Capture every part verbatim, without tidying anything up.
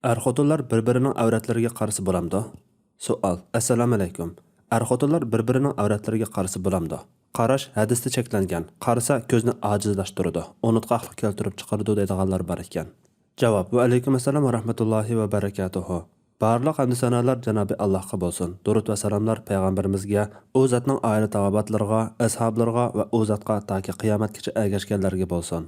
ئەر-خوتۇنلار بىر-بىرىنىڭ ئەۋرەتلىرىگە قارىسا بولامدۇ؟ سوئال. ئەسسالامۇئەلەيكۇم. ئەر-خوتۇنلار بىر-بىرىنىڭ ئەۋرەتلىرىگە قارىسا بولامدۇ؟ قاراش ھەدىستە چەكلەنگەن، قارىسا كۆزنى ئاجىزلاشتۇرىدۇ، ئۇنتقاقلىق كەلتۈرۈپ چىقىرىدۇ دەيدىغانلار بار ئىكەن. جاۋاب. ۋەئەلەيكۇم ئەسسالام ۋە رەھمەتۇللاھى ۋە بەرەكاتۇھۇ. بارلىق ھەمدۇ سانالار جانابى ئاللاھقا بولسۇن. دۇرۇت ۋە سالاملار پەيغەمبىرىمىزگە، ئۇ زاتنىڭ ئائىلە تاۋابىئاتلىرىغا، ئەسھابلىرىغا ۋە ئۇ زاتقا تاكى قىيامەتكىچە ئەگەشكەنلەرگە بولسۇن.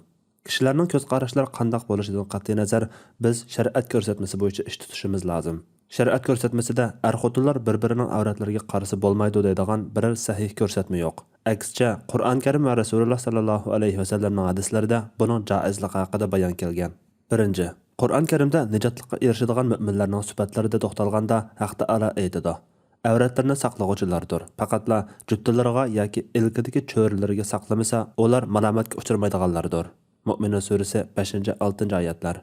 كىشىلەرنىڭ كۆز قاراشلىرى قانداق بولۇشىدىن قەتئىينەزەر، بىز شەرىئەت كۆرسەتمىسى بويىچە ئىش تۇتۇشىمىز لازىم. شەرىئەت كۆرسەتمىسىدە ئەر-خوتۇنلار بىر-بىرىنىڭ ئەۋرەتلىرىگە قارىسا بولمايدۇ دەيدىغان بىرەر سەھىھ كۆرسەتمە يوق. ئەكسىچە، قۇرئان كەرىم ۋە رەسۇلۇللا ساللاللاھۇ ئەلەيھى ۋەسەللەمنىڭ ھەدىسلىرىدە بۇنىڭ جائىزلىقى ھەققىدە بايان كەلگەن. بىرىنچى، قۇرئان كەرىمدە نىجاتلىققا ئېرىشىدىغان مۆمىنلەرنىڭ سۈپەتلىرىدە توختالغاندا، ھەق تائالا ئېيتىدۇ، ئەۋرەتلىرىنى ساقلىغۇچىلاردۇر، پەقەتلا جۈپتىلىرىغا ياكى ئىلكىدىكى چۆرىلىرىگە ساقلىمىسا، ئۇلار مالامەتكە ئۇچرىمايدىغانلاردۇر. مۆمىنۇن سۈرىسى، بەشىنچى، ئالتىنچى ئايەتلەر.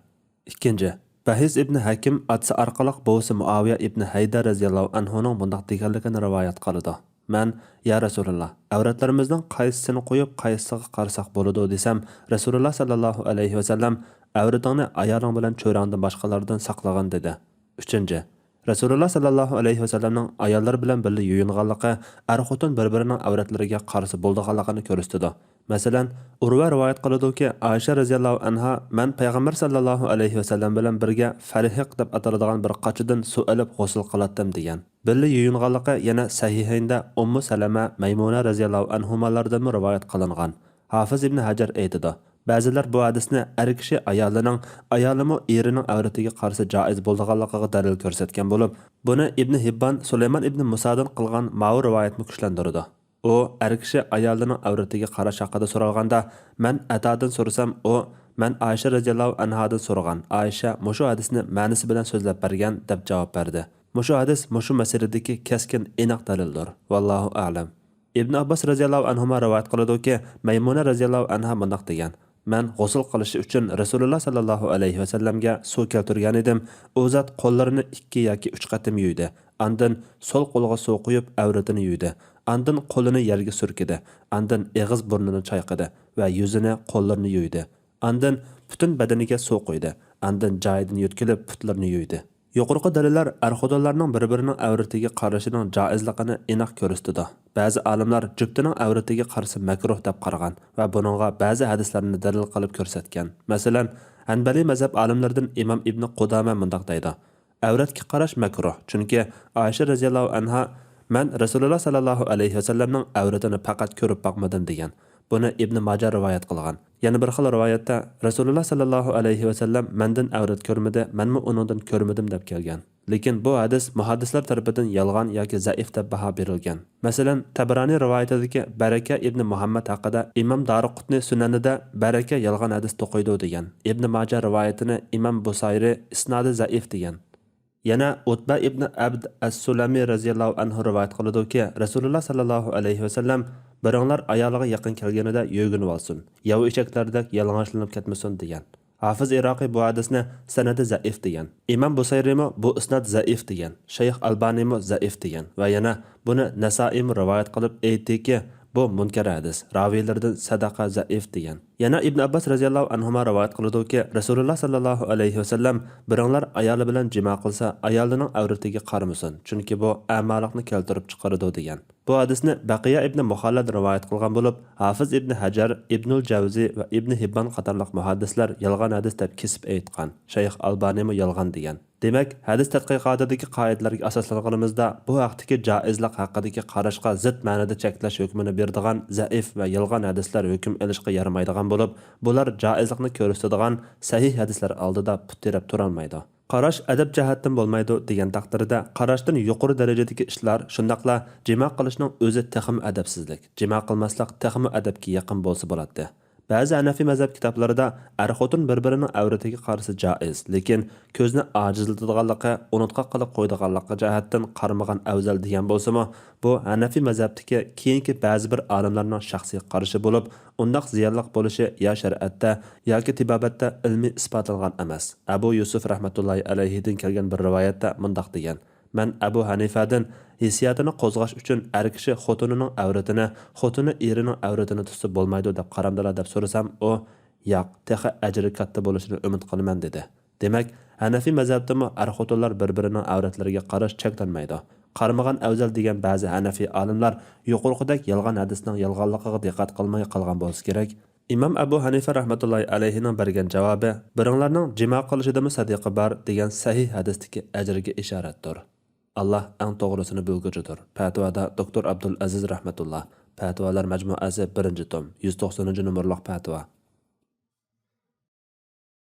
ئىككىنچى، بەھىز ئىبنى ھەكىم ئاتىسى ئارقىلىق بوۋىسى مۇئاۋىيە ئىبنى ھەيدە رەزىياللاھۇ ئەنھۇنىڭ مۇنداق دېگەنلىكىنى رىۋايەت قىلىدۇ، مەن، يا رەسۇلاللا، ئەۋرەتلىرىمىزنىڭ قايسىسىنى قويۇپ، قايسىسىغا قارىساق بولىدۇ دېسەم، رەسۇلۇللا ساللاللاھۇ ئەلەيھى ۋەسەللەم، ئەۋرىتىڭنى ئايالىڭ بىلەن چۆرەڭدىن باشقىلاردىن ساقلىغىن دېدى. ئۈچىنچى، رەسۇلۇللا ساللاللاھۇ ئەلەيھى ۋەسەللەمنىڭ ئاياللىرى بىلەن بىللە يۇيۇنغانلىقى ئەر-خوتۇن بىر-بىرىنىڭ ئەۋرەتلىرىگە قارىسا بولىدىغانلىقىنى كۆرسىتىدۇ. مەسىلەن، ئۇرۋە رىۋايەت قىلىدۇكى، ئائىشە رەزىياللاھۇ ئەنھا، مەن پەيغەمبەر ساللاللاھۇ ئەلەيھى ۋەسەللەم بىلەن بىرگە فەرھىق دەپ ئاتىلىدىغان بىر قاچىدىن سۇ ئېلىپ غۇسۇل قىلاتتىم دېگەن. بىللە يۇيۇنغانلىقى يەنە سەھىھەيندە ئۇممۇ سەلەمە، مەيمۇنە رەزىياللاھۇ ئەنھۇمالاردىنمۇ رىۋايەت قىلىنغان. ھافىز ئىبنى ھەجەر ئېيتىدۇ، بەزىلەر بۇ ھەدىسنى ئەر كىشى ئايالىنىڭ، ئايالىمۇ ئېرىنىڭ ئەۋرىتىگە قارىسا جائىز بولىدىغانلىقىغا دەلىل كۆرسەتكەن بولۇپ، بۇنى ئىبنى ھىببان سۇلايمان ئىبنى مۇسادىن قىلغان ماۋۇ رىۋايەتمۇ كۈچلەندۈرىدۇ. ئۇ ئەر كىشى ئايالىنىڭ ئەۋرىتىگە قاراش ھەققىدە سورالغاندا، مەن ئەتادىن سورىسام، ئۇ، مەن ئائىشە رەزىياللاھۇ ئەنھادىن سورىغان، ئائىشە مۇشۇ ھەدىسنى مەنىسى بىلەن سۆزلەپ بەرگەن، دەپ جاۋاب بەردى. مۇشۇ ھەدىس مۇشۇ مەسىلىدىكى كەسكىن، ئېنىق دەلىلدۇر. ۋاللاھۇ ئەلەم. ئىبن ئابباس رەزىياللاھۇ ئەنھۇما رىۋايەت قىلىدۇكى، مەيمۇنە رەزىياللاھۇ ئەنھا مۇنداق دېگەن، مەن غۇسۇل قىلىشى ئۈچۈن رەسۇلۇللا ساللاللاھۇ ئەلەيھى ۋەسەللەمگە سۇ كەلتۈرگەنىدىم، ئۇ زات قوللىرىنى ئىككى ياكى ئۈچ قېتىم يۇيدى، ئاندىن سول قولىغا سۇ قۇيۇپ ئەۋرىتىنى يۇيدى، ئاندىن قولىنى يەرگە سۈركىدى، ئاندىن ئېغىز بۇرنىنى چايقىدى ۋە يۈزىنى، قوللىرىنى يۇيدى، ئاندىن پۈتۈن بەدىنىگە سۇ قۇيدى، ئاندىن جايىدىن يۆتكىلىپ پۇتلىرىنى يۇيدى. يۇقىرىقى دەلىللەر ئەر-خوتۇنلارنىڭ بىر-بىرىنىڭ ئەۋرىتىگە قارىشىنىڭ جائىزلىقىنى ئېنىق كۆرسىتىدۇ. بەزى ئالىملار جۈپتىنىڭ ئەۋرىتىگە قارىسا مەكرۇھ دەپ قارىغان ۋە بۇنىڭغا بەزى ھەدىسلەرنى دەلىل قىلىپ كۆرسەتكەن. مەسىلەن، ھەنبەلىي مەزھەپ ئالىملىرىدىن ئىمام ئىبنى قۇدامە مۇنداق دەيدۇ، ئەۋرەتكە قاراش مەكرۇھ، چۈنكى ئائىشە رەزىياللاھۇ ئەنھا، مەن رەسۇلۇللا ساللاللاھۇ ئەلەيھى ۋەسەللەمنىڭ ئەۋرىتىنى پەقەت كۆرۈپ باقمىدىم دېگەن. بۇنى ئىبنى ماجە رىۋايەت قىلغان. يەنە بىر خىل رىۋايەتتە، رەسۇلۇللا ساللاللاھۇ ئەلەيھى ۋەسەللەم مەندىن ئەۋرەت كۆرمىدى، مەنمۇ ئۇنىڭدىن كۆرمىدىم دەپ كەلگەن. لېكىن بۇ ھەدىس مۇھەددىسلەر تەرىپىدىن يالغان ياكى زەئىپ دەپ باھا بېرىلگەن. مەسىلەن، تەبرانى رىۋايىتىدىكى بەرەكە ئىبنى مۇھەممەد ھەققىدە ئىمام دارىقۇتنى سۈنەنىدە بەرەكە يالغان ھەدىس توقۇيدۇ دېگەن. ئىبنى ماجە رىۋايىتىنى ئىمام بۇسايرى ئىسنادى زەئىپ دېگەن. يەنە ئۇتبە ئىبنى ئەبد ئەس-سۇلەمى رەزىياللاھۇ ئەنھۇ رىۋايەت قىلىدۇكى، رەسۇلۇللا ساللاللاھۇ ئەلەيھى ۋەسەللەم، بىرىڭلار ئايالىغا يېقىن كەلگىنىدە يۆگىنىۋالسۇن، ياۋا ئېشەكلەردەك يالىڭاچلىنىپ كەتمىسۇن دېگەن. ھافىز ئىراقىي بۇ ھەدىسنى سەنىدى زەئىپ دېگەن. ئىمام بۇسەيرىمۇ بۇ ئىسناد زەئىپ دېگەن. شەيخ ئەلبانىمۇ زەئىپ دېگەن. ۋە يەنە بۇنى نەسائىمۇ رىۋايەت قىلىپ ئېيتتىكى، بۇ مۇنكەر ھەدىس، راۋىيلىرىدىن سەدەقە زەئىپ دېگەن. يەنە ئىبن ئابباس رەزىياللاھۇ ئەنھۇما رىۋايەت قىلىدۇكى، رەسۇلۇللا ساللاللاھۇ ئەلەيھى ۋەسەللەم، بىرىڭلار ئايالى بىلەن جىما قىلسا، ئايالىنىڭ ئەۋرىتىگە قارىمىسۇن، چۈنكى بۇ ئەمالىقنى كەلتۈرۈپ چىقىرىدۇ دېگەن. بۇ ھەدىسنى بەقىيە ئىبنى مۇخەللەد رىۋايەت قىلغان بولۇپ، ھافىز ئىبنى ھەجەر، ئىبنۇل جەۋزى ۋە ئىبنى ھىببان قاتارلىق مۇھەددىسلەر يالغان ھەدىس دەپ كېسىپ ئېيتقان. شەيخ ئالبانىمۇ يالغان دېگەن. دېمەك، ھەدىس تەتقىقاتىدىكى قائىدىلەرگە ئاساسلانغىنىمىزدا، بۇ ھەقتىكى جائىزلىق ھەققىدىكى قاراشقا زىت مەنىدە چەكلەش ھۆكمىنى بېرىدىغان زەئىپ ۋە يالغان ھەدىسلەر ھۆكۈم ئېلىشقا يارىمايدىغان بولۇپ، بۇلار جائىزلىقنى كۆرسىتىدىغان سەھىھ ھەدىسلەر ئالدىدا پۇت تىرەپ تۇرالمايدۇ. قاراش ئەدەپ جەھەتتىن بولمايدۇ دېگەن تەقدىردە، قاراشتىن يۇقىرى دەرىجىدىكى ئىشلار، شۇنداقلا جىما قىلىشنىڭ ئۆزى تېخىمۇ ئەدەپسىزلىك، جىما قىلماسلىق تېخىمۇ ئەدەپكە يېقىن بولسا بولاتتى. بەزى ھەنەفىي مەزھەپ كىتابلىرىدا ئەر-خوتۇن بىر-بىرىنىڭ ئەۋرىتىگە قارىسا جائىز، لېكىن كۆزنى ئاجىزلىتىدىغانلىقى، ئۇنتقاق قىلىپ قويىدىغانلىقى جەھەتتىن قارىمىغان ئەۋزەل دېگەن بولسىمۇ، بۇ ھەنەفىي مەزھەپتىكى كېيىنكى بەزى بىر ئالىملارنىڭ شەخسىي قارىشى بولۇپ، ئۇنداق زىيانلىق بولۇشى يا شەرىئەتتە، ياكى تېبابەتتە ئىلمىي ئىسپاتلانغان ئەمەس. ئەبۇ يۈسۈف رەھمەتۇللاھى ئەلەيھىدىن كەلگەن بىر رىۋايەتتە مۇنداق دېگەن، مەن ئەبۇ ھەنىفەدىن، ھېسسىياتىنى قوزغاش ئۈچۈن ئەر كىشى خوتۇنىنىڭ ئەۋرىتىنى، خوتۇنى ئېرىنىڭ ئەۋرىتىنى تۇتسا بولمايدۇ دەپ قارامدىلا دەپ سورىسام، ئۇ، ياق، تېخى ئەجرى كاتتا بولۇشىنى ئۈمىد قىلىمەن دېدى. دېمەك، ھەنەفىي مەزھەپتىمۇ ئەر-خوتۇنلار بىر-بىرىنىڭ ئەۋرەتلىرىگە قاراش چەكلەنمەيدۇ. قارىمىغان ئەۋزەل دېگەن بەزى ھەنەفىي ئالىملار يۇقىرىقىدەك يالغان ھەدىسنىڭ يالغانلىقىغا دىققەت قىلماي قالغان بولسا كېرەك. ئىمام ئەبۇ ھەنىفە رەھمەتۇللاھى ئەلەيھىنىڭ بەرگەن جاۋابى، بىرىڭلارنىڭ جىما قىلىشىدىمۇ سەدىقە بار دېگەن سەھىھ ھەدىستىكى ئەجىرگە ئىشارەتتۇر. ئاللاھ ئەڭ توغرىسىنى بىلگۈچىدۇر. پەتىۋادا دوكتور ئابدۇل ئەزىز رەھمەتۇللاھ، پەتىۋالار مەجمۇئەسى، بىرىنچى توم، يۈز توقسىنىنچى نومۇرلۇق پەتىۋا.